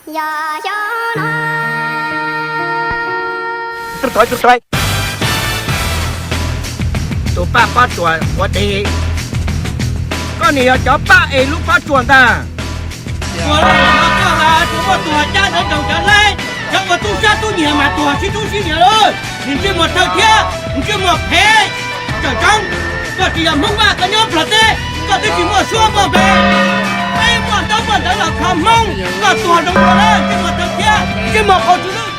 Yog xyov no. Tus paj pob tsuas ua teb, koj niam yog cov paj es lub pob tsuas ntag. Ua lawm los koj has, tsuas muaj tus cab ntawd nrog cov laib, cov ua tub sab tub nyiag mas tus sib tub sib nyiag lawm. Niag ntsej muag tawv thiab ntsej muag phem, tseem tseeb, koj tsis yog Hmoob Vaj, koj nyob Nplog teb, koj twb tsis muaj suab muaj npe. Peb muaj ntaub muaj ntawv los kho Hmoob, koj tuag zoo dua lawm, ntsej muag tawv thiab ntsej muag qaug tsw lwj.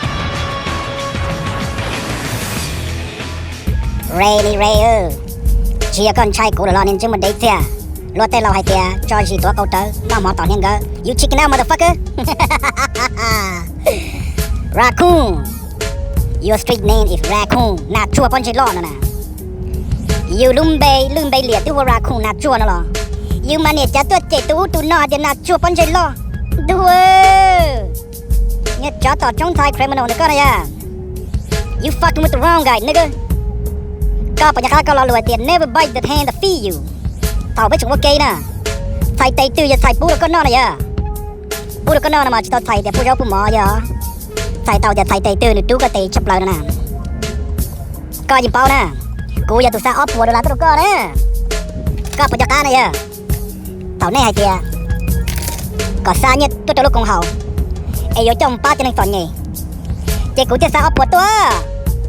Re li re, tsis yog koj ntshai kuv lawm los niag ntsej muag dev txiag? Luag tej laus hais tias tso zis tuav qau rawv, noj mov tom hniav nkawd. You chicken out, motherfucker. Raccoon. Your street name is Raccoon, nas tsuag pob ntseg loj no na. Yus lub npe, lub npe liam twb hu ua Raccoon, nas tsuag no los yus mas niam cav tuaj cem tus ub tus no hais tias nas tsuag pob ntseg loj. Ntuj, niag tsov tom roob Thai criminal ntawm koj na yog. You fucking with the wrong guy, nigga. Koj puas nco qab koj lo lus hais tias never bite the hand that feed you? Thaum peb tseem ua ke na, txhais tes twg yog txhais pub rau koj noj na yog. Pub rau koj noj no mas tsis tau txhais tias pub zaub pub mov yog, txhais tau tias txhais tes twg nws rub koj tes tshaj plaws no na. Koj yeej paub na, kuv yog tus xa ob puas dollar tuaj rau koj na. Koj puas nco qab na yog? Thaum nej hais tias kom xa nyiaj tuaj rau lub koom haum es yuav coj mus pab cov neeg txom nyem, ces kuv thiaj xa ob puas tuaj.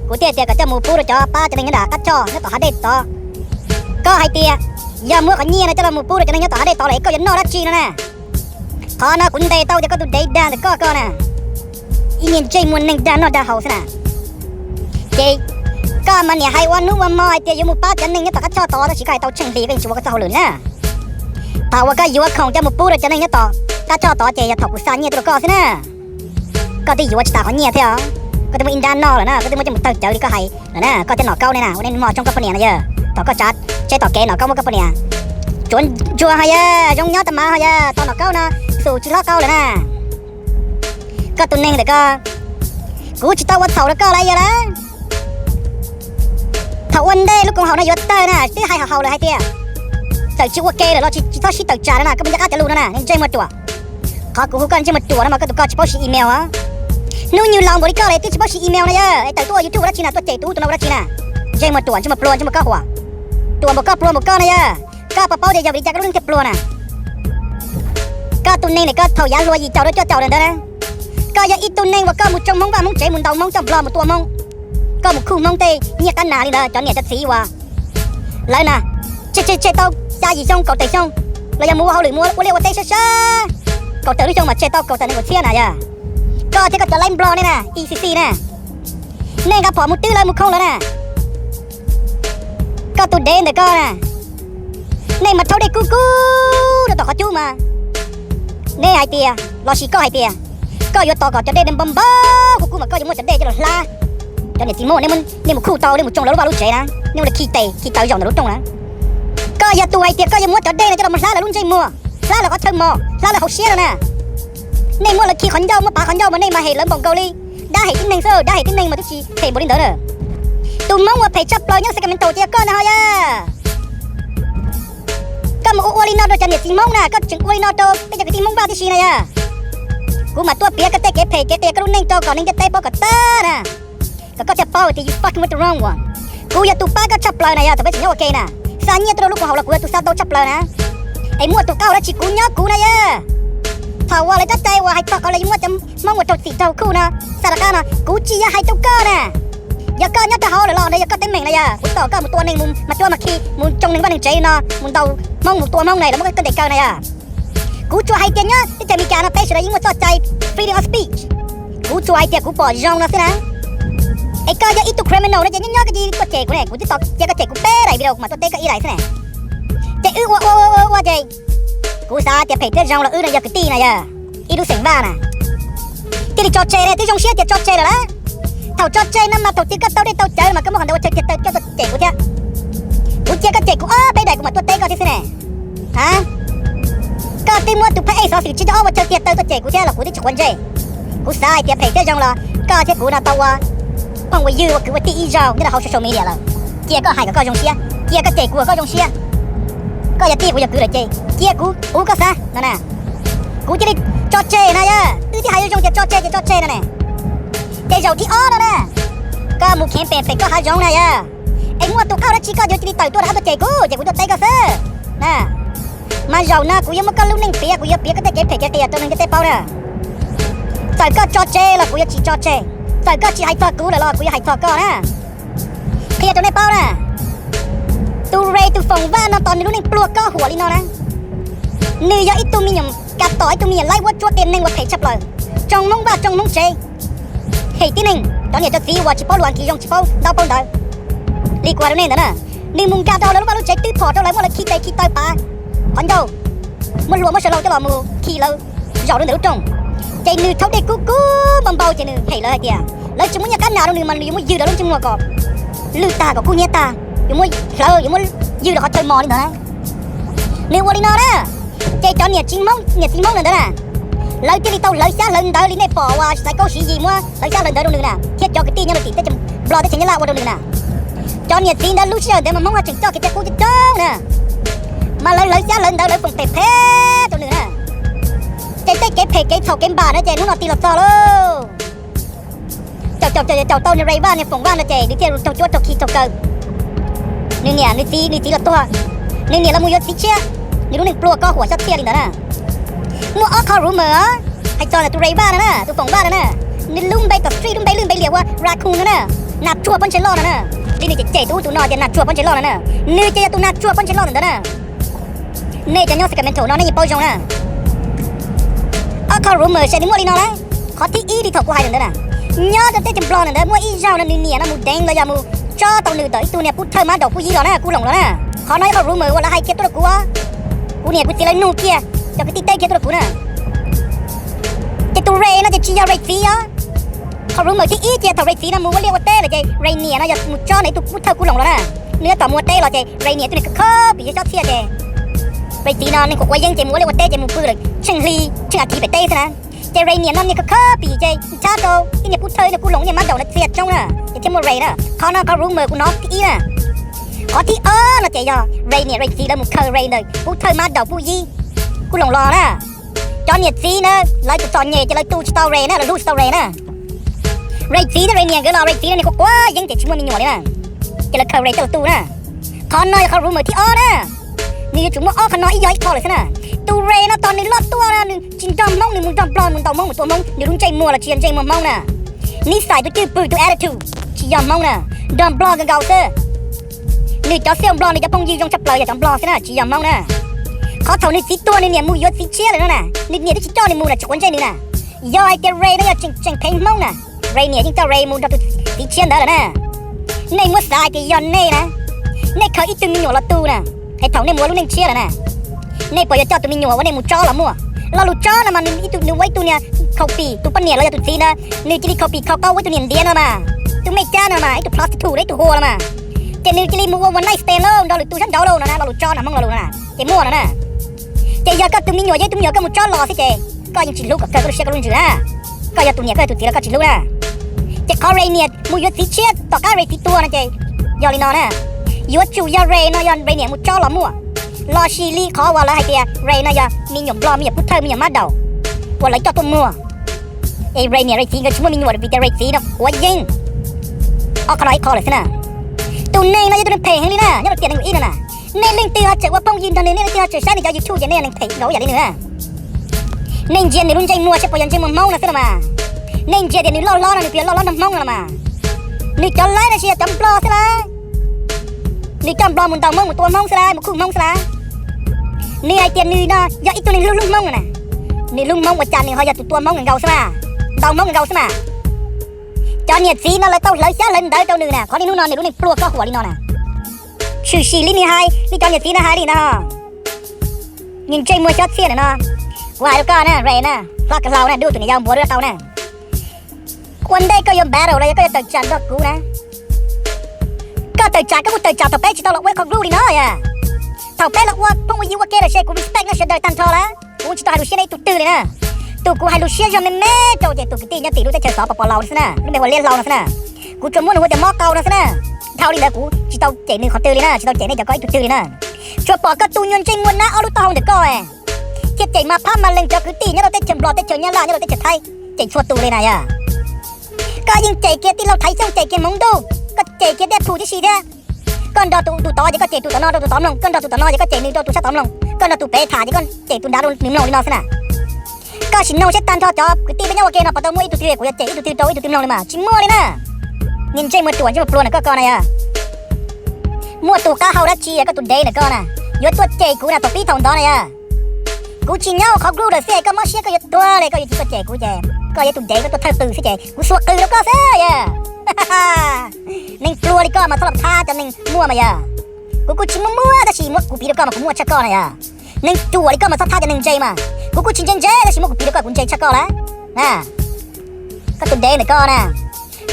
Kuv thiaj tias kom coj mus pub rau cov pab cov neeg nyob nram qab choj nyob tom hav dej tod. Koj hais tias yog muab qhov nyiaj no coj los mus pub rau cov neeg nyob tom hav dej tod lawm es koj yuav noj dab tsi no na? Qhov no kuv ntes tau tias koj tus dev dag ntawm koj ko na, ib niag ntsej muag neeg dag noj dag haus xwb na. Ces koj mas niam hais ua hnub ua hmo hais tias yuav mus pab cov neeg nyob tom qab choj tod tab sis koj hais tau tsheej hli koj yeej tsis ua koj txoj hauj lwm na. Thaum uas koj yuav khoom coj mus pub rau cov neeg nyob tom qab choj tod ces yog thaum kuv xa nyiaj tuaj rau koj xwb na. Koj twb yuav tsis tas qhov nyiaj thiab os. Koj twb muab ib nrab noj lawm na, koj twb muab coj mus tawg cawv li koj hais lawm na. Koj thiab Nom Kaub ne na, ua neej mog tsoob koj poj niam no yog. Thaum koj tsav tsheb tom kev Nom Kaub muab koj poj niam tsuav ntsuag ho yog zoo nyob tas mas ho yog tau Nom Kaub no xum tsis hlob qau lawm na. Koj tus neeg ntawm koj, kuv tsis tau ua txhaum rau koj lawm yog lawm. Thaum ua ntej lub koom haum no yuav tawg na twb hais haum haum lawm hais tias txawm tsis ua ke lawm los tsis txhob sib tawm tsam no na, koj puas nco qab cov lus no na, niag ntsej muag ruam. Qhov kuv hu koj ntsej muag ruam no mas koj tus koj tsis paub siv email os. Hnub nyoog laus npaum li koj lawm twb tsis paub siv email no yog es tawm tuaj ua YouTube ua dab tsi na, tuaj cem tus ub tus no ua dab tsi na? Ntsej muag ruam, ntsej muag plua, ntsej muag kab huam. Ruam npaum koj plua npaum koj no yog. Koj puas paub tias yog vim li cas koj lub neej thiaj plua na? Koj tus neeg ntawm koj thaum yav hluas yim caum rau cuaj caum ntawd na, koj yog ib tug neeg uas koj mus tsoo Hmoob vaj Hmoob tsev, mus ntaus Hmoob coj Nplog mus tua Hmoob, koj mus khuj Hmoob tej nyiaj qab nas li ntawd, cov niam cov txiv uas lawv na tseg tseg tseg tau xya yim xyoo kaum tawm xyoo, los yog mus ua hauj lwm mus ua liaj ua teb sab sab kaum tawm lub xyoo mas tseg tau kaum tawm nees nkaum txhiab na yog. Koj thiab koj cov laib Nplog nej na, E C C na, nej nqa phom mus twb lawv mus khoo lawv na. Koj tus dev ntawm koj na, nej mas rhaub dej kub kub rau tom qhov cub mas, nej hais tias los sis koj hais tias koj yuav tos kom cov dej npau npau kub kub mas koj yuav muab cov dej coj los hlab. Cov niam txiv Hmoob, nej mus khuj tau, nej mus tsoo lawv lub vaj lub tsev na, nej ua li khi tes khi taw zaum ntawm lub rooj na. Koj yog tus hais tias koj yuav muab cov dej no coj los mus hlab lawv lub ntsej muag, hlab lawv qhov chaw mos, hlab lawv hauv siab no na. Nej muab lawv khi qhov ncauj, muab pav qhov ncauj mas nej mas hem lawv npaum nkaus li. Dab hem tib neeg xwb, dab hem tib neeg mas twb tsis phem npaum li ntawd na. Tus Hmoob uas phem tshaj plaws nyob Sacramento ces yog koj ntag ho yog. Koj mus ua ua li no rau cov niam txiv Hmoob na, koj tseem ua li no rau peb cov kwv tij Hmoob Vaj tib si na yog. Kuv mam tuaj piav koj tej kev phem kev qias koj lub neej rau kom neeg ntiaj teb paub kom tag na, kom koj thiaj paub tias you fucking with the wrong one. Kuv yog tus pab koj tshaj plaws na yog, thaum peb tseem nyob ua ke na, xa nyiaj tuaj rau lub koom haum los kuv yog tus xa tau tshaj plaws na. Es muaj tus qauj dab tsi kuv nyob kuv na yog. Thaum uas lawv cov cai uas hais txog qhov lawv yuav muab cov Hmoob uas raug txim raug khuj no xa rov qab no kuv tsis yog hais rau koj na. Yog koj nyob rau hauv lawm los ntawd yog koj teeb meem na yog, kuv tos koj mus tua neeg mus mas cuab mas khi mus tsoo neeg vaj neeg tsev no, mus ntaus Hmoob mus tua Hmoob na los muab koj ntes kaw na yog. Kuv tsuas hais tias nyob teb chaws Amelikas no peb sawv daws yeej muaj txoj cai freedom of speech. Kuv tsuas hais tias kuv pom zoo no xwb na. Es koj yog ib tug criminal no ces nyob nyob koj cia li tuaj cem kuv ne, kuv twb tos cia koj cem kuv peb daim video kuv mam tuaj teb koj ib daim xwb ne. Ces wb ua ua ua ua ces kuv xav tias phem thiab zoo los wb no yog kwv tij na yog, ib lub xeem Vaj na. Thiaj li tso tseg ne, twb zoo siab tias tso tseg lawm lauj. Thaum tso tseg no mas thaum twg koj tau dej tau cawv mas koj muab qhov ntawd ua chaw tiag taw coj tuaj cem kuv thiab. Kuv cia koj cem kuv ob peb daim kuv mam tuaj teb koj thiab xwb ne. A, koj twb muab tus phab ej xov xwm tsib caug ob ua chaw tiag taw tuaj cem kuv thiab los kuv twb tsis quav ntsej. Kuv xav hais tias phem thiab zoo los koj thiab kuv no tau ua phooj ua ywg ua kwv ua tij ib zaug nyob rau hauv social media lawm. Cia koj hais kom koj zoo siab, cia koj cem kuv kom koj zoo siab. Koj yog tij kuv yog kwv lawm ces cia kuv puv koj xav no na. Kuv cia li tso tseg na yog, wb Tib hais zoo tias tso tseg ces tso tseg no ne. Ces zaum thib ob no na, koj mus kheev pem pem koj hav zoov na yog, es muaj tus qauj dab tsi koj yuav cia li tawm tuaj rau qab tuaj cem kuv ces kuv tuaj teb koj xwb na. Mas zaum no kuv yuav muab koj lub neej piav, kuv yuav piav koj tej kev phem kev qias rau neeg ntiaj teb paub na. Txawm koj tso tseg los kuv yuav tsis tso tseg, txawm koj tsis hais txog kuv lawm los kuv yuav hais txog koj na. Qhia rau nej paub na, tus Ray tus foom vaj no tos nws lub neej pluag kob huam li no na. Nws yog ib tug me nyuam kas tom, ib tug me nyuam laib vuab tsuab tiaj neeg uas phem tshaj plaws, tsoo Hmoob vaj tsoo Hmoob tsev, hem tib neeg, cov niam cov txiv uas tsis paub lus Askiv zoo tsis paub ntaub paub ntawv li kuv hais rau nej ntawd na. Nws mus nkag rau lawv lub vaj lub tsev twb phom rau lawv muab lawv khi tes khi taw pav qhov ncauj, muab hlua muab saw hlau coj los mus khi lawv zaum rau ntawm lub rooj. Ces nws thaub dej kub kub npau npau ces nws hem lawv hais tias lawv tsis muaj nyiaj qab nas rau nws mas nws yuav muab ywg lawv lub ntsej muag kom lwj tag kom kub hnyiab tag, yuav muab hlawv yuav muab ywg rau qhov chaw mos li ntawd na. Nws ua li no na, ces cov niam txiv Hmoob, niam txiv Hmoob ntawd na, lawv thiaj li tau hlawv xyab hlawv ntawv li nej pom uas Xaiv Kaub Siv Yis muab hlawv xyab hlawv ntawv rau nws na, thiab cov kwv tij nyob rau tim teb chaws Nplog teb chaws Nyab Laj ua rau nws na. Cov niam txiv ntawd lub sij hawm ntawd mas Hmoob haj tseem coj kev cai qub coob coob na, mas lawv hlawv xyab hlawv ntawv lawv foom phem phem rau nws na. Ces tej kev phem kev txhaum kev npam no ces hnub no tig los txog lauj. Caum caum caum caum tau nws Ray Vaj niag foom vaj no ces nws thiaj raug cuab raug khi raug kaw. Nws niam nws txiv, nws txiv los tuag, nws niam los mus yuav txiv tshiab, nws lub neej pluag kob huam xyob txhiaj li ntawd na. Muaj ob qho rumor hais txog tus Ray Vaj no na, tus foom vaj no na, nws lub npe tom street lub npe lwj npe liam ua Raccoon no na, nas tsuag pob ntseg loj no na. Li nws cem cem tus ub tus no tias nas tsuag pob ntseg loj no na, nws ces yog tus nas tsuag pob ntseg loj ntawd na. Nej cov nyob Sacramento no nej yeej paub zoo na. Ob qho rumor ces nws muaj li no lawm. Qhov thib ib li thaum kuv hais ntawd na, nyob rau teb chaws Nplog ntawd muaj ib zaug no nws niam no mus deev los yog mus tsob tau nws ntawm ib tug niag pub thawj mab daum pub yib los na, kuj loos los na. Qhov no ib qho rumor uas lawv hais kiag tuaj rau kuv, kuv niam kuv txiv lawv nug kiag, cov kwv tij teb kiag tuaj rau kuv na. Ces tus Ray no ces tsis yog Ray txiv os. Qhov rumor thib ib ces thaum Ray txiv no mus ua liaj ua teb lawm ces Ray niam no yog mus tsob nws ib tug pub thawj kuj loos los na. Nws tab tom mus ua teb los ces Ray niam tus niag khawb khawb pim xyob txhiaj ces Ray txiv no neeg quav quav yeeb ces mus ua liaj ua teb ces mus pw lawm tsheej hli tsheej as thiv pem teb xwb na. Ces Ray niam no niag khawb khawb pim ces ntshab rau ib niag pub thawj ib niag kuj loos ib niag mab daum no txia tsoob na, ces thiaj muaj Ray na. Qhov no qhov rumor kuv hnov thib ib na. Qhov thib ob no ces yog Ray niam Ray txiv lawv mus khaws Ray ntawm pub thawj mab daum pub yib kuj loos los na. Cov niam txiv na, lawv txom txom nyem ces lawv tu tsis tau Ray na, lawv hlub tsis tau Ray na. Ray txiv thiab Ray niam nkawd los Ray txiv no niag quav quav yeeb ces tsis muaj me nyuam li na, ces lawv khaws Ray coj los tu na. Qhov no yog qhov rumor thib ob na. Nws yuav tsum muaj ob qho no ib yog ib qho lawm xwb na. Tus Ray no tos nws loj tuaj no nws tsis nrog Hmoob, nws mus nrog Nplog mus ntaus Hmoob mus tua Hmoob, nws lub ntsej muag los tsis yog ntsej muag Hmoob na. Nib xais tus cwj pwm tus attitude tsis yog Hmoob na, nrog Nplog nkaus nkaus xwb. Nws cov xib hwb Nplog, nws cov phooj ywg zoo tshaj plaws yog cov Nplog xwb na, tsis yog Hmoob na. Qhov thaum nws txiv tuag nws niam mus yuav txiv tshiab lawm no na, nws niam twb tsis coj nws mus na, tsis quav ntsej nws na. Yog hais tias Ray no yog tseem tseem phev Hmoob na, Ray niam yeej coj Ray mus nrog tus txiv tshiab ntawd lawm na. Nej muab xav hais tias yog nej na, nej khaws ib tug me nyuam los tu na, es thaum nej mus ua lub neej tshiab lawm na, nej puas yuav coj tus me nyuam uas nej mus tsob los muaj? Lo lus tsob no mas nws ib tug, nws ua ib tug niag copy, tus poj niam los yog tus txiv ntawd nws cia li copy khau kau ua ib tug niam ntiav no mas, tus mej cab no mas ib tug prostitute ib tug hua no mas, ces nws cia li mus ua one night stand lauj, nrog lwm tus sab nraud lauj no na, lo lus tsob no Hmoob lo lus no na, ces muaj no na. Ces yog koj tus me nyuam, yog ib tug me nyuam koj mus tsob los xwb ces koj yeej tsis hlub kom kawg koj lub siab koj lub ntsws na. Koj yog tus niam koj yog tus txiv los koj tsis hlub na. Ces qhov Ray niam mus yuav txiv tshiab tom qab Ray txiv tuag no ces yog li no na. Yuav tsum yog Ray no yog Ray niam mus tsob los muaj, los sis li qhov uas lawv hais tias Ray no yog me nyuam Nplog, me nyuam pub thawj, me nyuam mab daum uas lawv coj tuaj muag, es Ray niam Ray txiv nkawd tsis muaj me nyuam vim tias Ray txiv no quav yeeb. Ob qho no ib qho lawm xwb na. Tus neeg no yog tus neeg phem heev li na, nyob rau tiam neeg ib no na. Nej leej twg ho tseem ua phooj ywg nrog nws, nej leej twg ho tseem saib nws cov YouTube ces nej leej phem nkaus ib yam li nws na. Nej ntsia nws lub ntsej muag seb puas yog ntsej muag Hmoob no xwb los mas. Nej ntsia tias nws loj hlob no nws puas yog loj hlob nrog Hmoob no los mas. Nws cov laib no seb yog cov Nplog xwb lawm. Nws coj Nplog mus ntaus Hmoob mus tua Hmoob xwb lawm, mus khuj Hmoob xwb lawm. Nws hais tias nws no yog ib tug neeg hlub hlub Hmoob no na. Nws hlub Hmoob ua cas nws ho yog tus tua Hmoob nkaus xwb mas, ntaus Hmoob nkaus xwb mas. Cov niam txiv no lawv tau hlawv xyab hlawv ntawv rau nws na, qhov niaj hnub no nws lub neej pluag kob huam li no na. Tshwm sim li nws hais, li cov niam txiv no hais li no. Nws ntsej muag xyob txhiaj ntawm no. Kuv hais rau koj na, Ray na, hlob ka hlau na, dub tus niam yau npuav dub tau na. Ua ntej koj yuav battle los yog koj yuav tawm tsam nrog kuv na, koj tawm tsam koj kuj tawm tsam thaum peb tsis tau los ua ib qho group li no yom. Thaum peb los ua phooj ua ywg ua ke lawm ces kuv respect nej sawv daws tag nrho lawm, kuv tsis tau hais lus siab rau ib tug twg li na. Tus kuv hais lus siab zog me me rau ces tus kwv tij nyob tim lub teb chaws xov pos pos laus no xwb na, lub npe hu ua Liab Hlau no xwb na. Kuv tsuas muab nws hu tias Mob Qau no xwb na. Dhau li ntawd kuv tsis tau cem nws qhov twg li na, tsis tau cem nej cov ko ib tug twg li na. Tsuas pom koj tus nyuag ntsej muag nab ob lub taub hau ntawm koj, thiab cem mas phab mas leej cov kwv tij nyob rau teb chaws Nplog, teb chaws Nyab Laj, nyob rau teb chaws Thaib, cem txhua tus li na yog. Koj yeej cem kiag tij laug Thaiv Xyooj, cem kiag Hmoov Ntuj, koj cem kiag Dej Phum tib si thiab. Koj nrog tus tus tod ces koj cem tus tom no rau tus tod mloog, koj nrog tus tom no ces koj cem nws rau tus sab tod mloog, koj nrog tus pem tham ces koj cem tus nrad rau nws mloog li no xwb na. Koj sim noog seb tag nrho cov kwv tij peb nyob ua ke no puas tau muaj ib tug twg kuv yuav cem ib tug twg rau ib tug twg mloog li mas tsis muaj li na. Niag ntsej muag ruam ntsej muag pluag ntawm koj ko na yog. Muaj tus qab hau dab tsi koj tus dev ntawm koj na, yuav tuaj cem kuv na thaum pib thaum ntxov na yog. Kuv tsis nyob qhov group lawm xwb, koj mob siab koj yuav tuag li, koj yuav tsis tuaj cem kuv ces koj yog tus dev, koj tuaj thawj qws xwb ces kuv xuas qws rau koj xwb yog. Neeg pluag li koj mas txhob los thab cov neeg muaj mas yog. Kuv kuj tsis muaj muaj tab sis muab kuv piv rau koj mas kuv muaj tshaj koj na yog. Neeg ruam li koj mas txhob thab cov neeg ntse mas. Kuv kuj tsis ntse ntse tab sis muab kuv piv rau koj kuv ntse tshaj koj lawm. Koj tus dev ntawm koj na,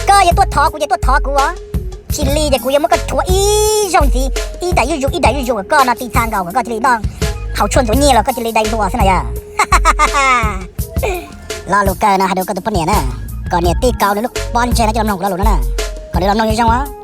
koj yuav tuaj thov kuv ces tuaj thov kuv os. Tsis li ces kuv yuav muab koj rhuav ib zaug ntxiv, ib daim zuj zus ib daim zuj zus kom koj no ti txha nkaus kom koj cia li noj haus tshuaj ntxuav nyiaj los koj cia li dai hlua xwb na yog. Lo lus kawg no hais rau koj tus poj niam na, kom niam tij kaus nws lub pob ntseg no coj los mloog kuv lo lus no na, kom nws los mloog zoo zoo os.